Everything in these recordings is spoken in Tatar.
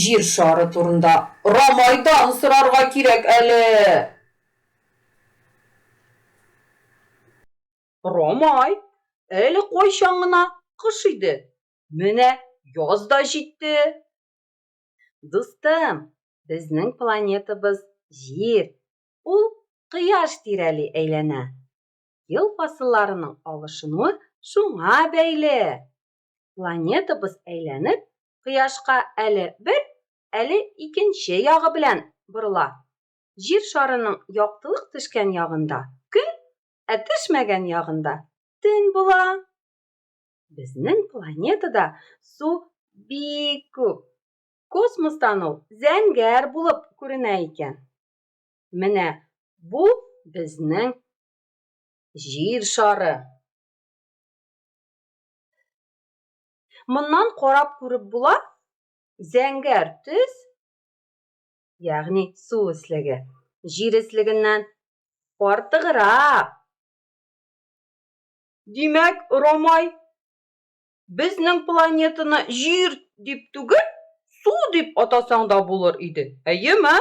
Җир шары турында Рамайдан сорарга кирәк әле. Рамай, әле кайчан гына кыш иде, менә яз да җитте. Дустым, безнең планетабыз Җир. Ул Кояш тирәли әйләнә. Ел фасылларының алышынуы шуңа бәйле. Планетабыз әйләнеп, Кояшка әле бер, әле икенче ягы белән борыла. Җир шарының яктылык төшкән ягында, көн, ә төшмәгән ягында төн була. Безнең планетада су бик күп. Космостан ул зәңгәр булып күренә икән. Менә бу безнең Җир шары. Моннан карап күреп була, зәңгәр төс, ягъни су өслеге, җир өслегеннән артыграк. Димәк, Ромай, безнең планетаны Җир дип түгел, су дип атасаң да булыр иде, әйеме?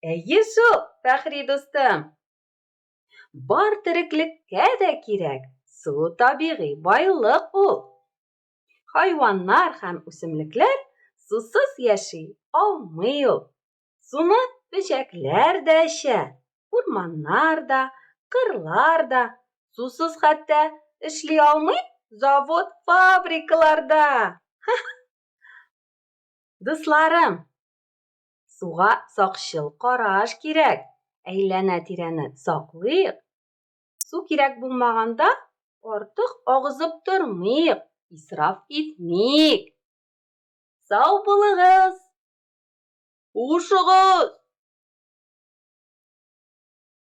Әйе шул, Фәхри дустым. Бар тереклеккә дә кирәк, су табигый байлык ул. Хайваннар һәм үсемлекләр сусыз яши алмый ул. Суны бөҗәкләр дә эчә, урманнар да, кырлар да, сусыз хәтта эшли алмый завод-фабрикалар да. Дусларым, Суга сакчыл караш кирәк, әйләнә-тирәне саклыйк. Су кирәк булмаганда артык агызып тормыйк, исраф итмик. Сау булыгыз! Хушыгыз!